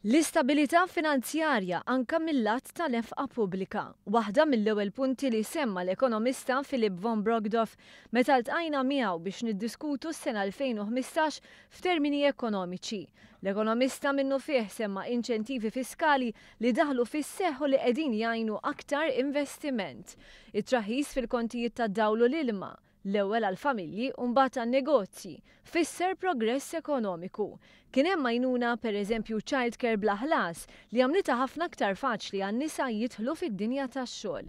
L-istabilità finanzjarja anka mil-lat tal-nefqa pubblika. Waħda mill-ewwel punti li semma l-ekonomista Philip von Brockdorff meta ltqajna miegħu biex niddiskutu s-sena 2015 f'termini ekonomiċi. L-ekonomista minnufih semma inċentivi fiskali li daħlu fis-seħħ u li qegħdin jgħinu aktar investiment. It-traħħis fil-kontijiet tad-dawl u l-ilma, l-ewwel għall-familji u mbagħad għan-negozji, fisser progress ekonomiku. Kien hemm għajnuna, pereżempju childcare bla ħlas, li għamlitha ħafna aktar faċli għan-nisa jidħlu fid-dinja tax-xogħol.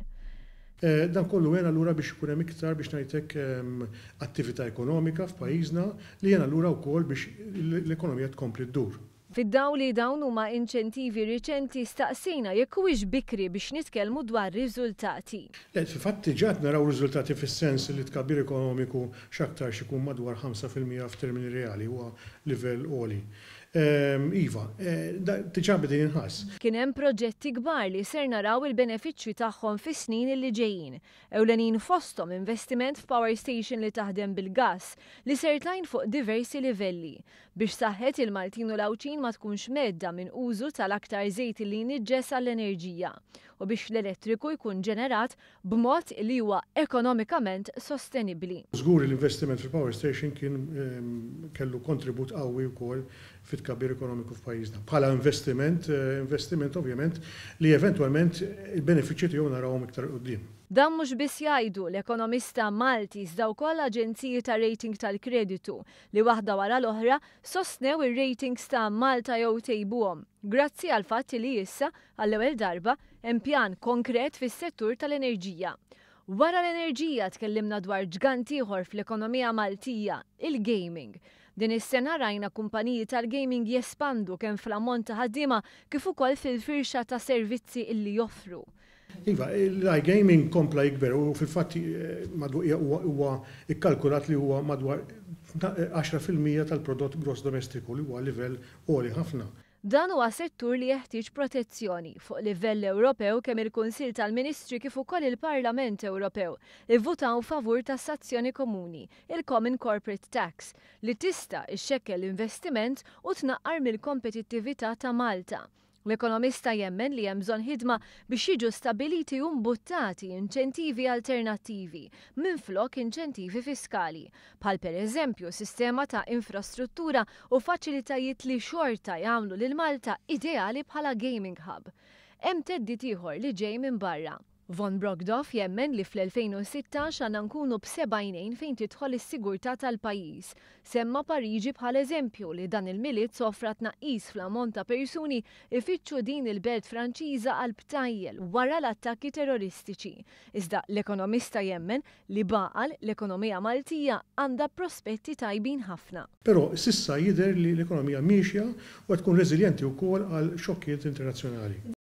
Dan kollu għen allura biex ikun hemm iktar, biex ngħid hekk, attività ekonomika f'pajjiżna li għen allura wkoll biex l-ekonomija tkompli ddur. Fid-dawl li dawn huma inċentivi riċenti staqsejna jekk huwiex bikri biex nitkellmu dwar riżultati. Le, fil-fatt diġà qed naraw riżultati fis-sens li t-tkabbir ekonomiku x'aktarx ikun madwar 5% f'termini reali, huwa livell għoli. Iva, diġà beda jinħass. Kien hemm proġetti kbar li ser naraw il-benefiċċju tagħhom fis-snin li ġejjin. Ewlenin fosthom investiment f'power station li taħdem bil-gass li ser tgħin fuq diversi livelli. Biex saħħet il-Maltin u l-Għawdxin ma tkunx mhedda minn użu tal-aktar żejt li jniġġes għall-enerġija u biex l-elettriku jkun ġenerat b'mod li huwa ekonomikament sostenibbli. Żgur li l-investiment fil-power station kien kellu kontribut qawwi wkoll fit-tkabbir ekonomiku f'pajjiżna. Bħala investiment, investiment ovvjament li eventwalment il-benefiċċji tiegħu narawhom iktar 'il quddiem. Dan mhux biss jgħidu l-ekonomista Malti iżda wkoll aġenziji ta' rating tal-kreditu li waħda wara l-oħra sostnew ir-ratings ta' Malta jew tejbuhom, grazzi għall-fatt li issa, għall-ewwel darba, hemm pjan konkret fis-settur tal-enerġija. Wara l-enerġija tkellimna dwar ġgant ieħor fl-ekonomija Maltija, il-gaming. Din is-sena rajna kumpaniji tal-gaming jespandu kemm fl-ammont ta' ħaddiema kif ukoll fil-firxa ta' servizzi illi joffru. Iva, l-iGaming kompla jikber u fil-fatt huwa kkalkulat li huwa madwar 10% tal-prodott gross domestiku li huwa livell għoli ħafna. Dan huwa settur li jeħtieġ protezzjoni. Fuq livell Ewropew kemm il-Kunsill tal-Ministri kif ukoll il-Parlament Ewropew ivvutaw favur tassazzjoni komuni, il-Common Corporate Tax, li tista' ixxekkel l-investiment u tnaqqar mill-kompetittività ta' Malta. L-ekonomista jemmen li hemm bżonn ħidma biex jiġu stabbiliti u mbuttati inċentivi alternattivi minflok inċentivi fiskali, bħal pereżempju sistema ta' infrastruttura u faċilitajiet li xorta jagħmlu lil Malta ideali bħala gaming hub. Hemm theddid ieħor li ġej minn barra. Von Brockdorff jemmen li fl-2016 għandna nkunu b'seba' għajnejn fejn tidħol is-sigurtà tal-pajjiż. Semma Pariġi bħala eżempju li dan il-Milied sofra tnaqqis fl-ammont ta' persuni jfittxu din il-belt Franċiża għal btajjel wara l-attakki terroristiċi. Iżda l-ekonomista jemmen li b'għaqal l-ekonomija Maltija għandha prospetti tajbin ħafna. Però s'issa jidher li l-ekonomija miexja u qed tkun reżiljenti wkoll għal xokkijiet internazzjonali.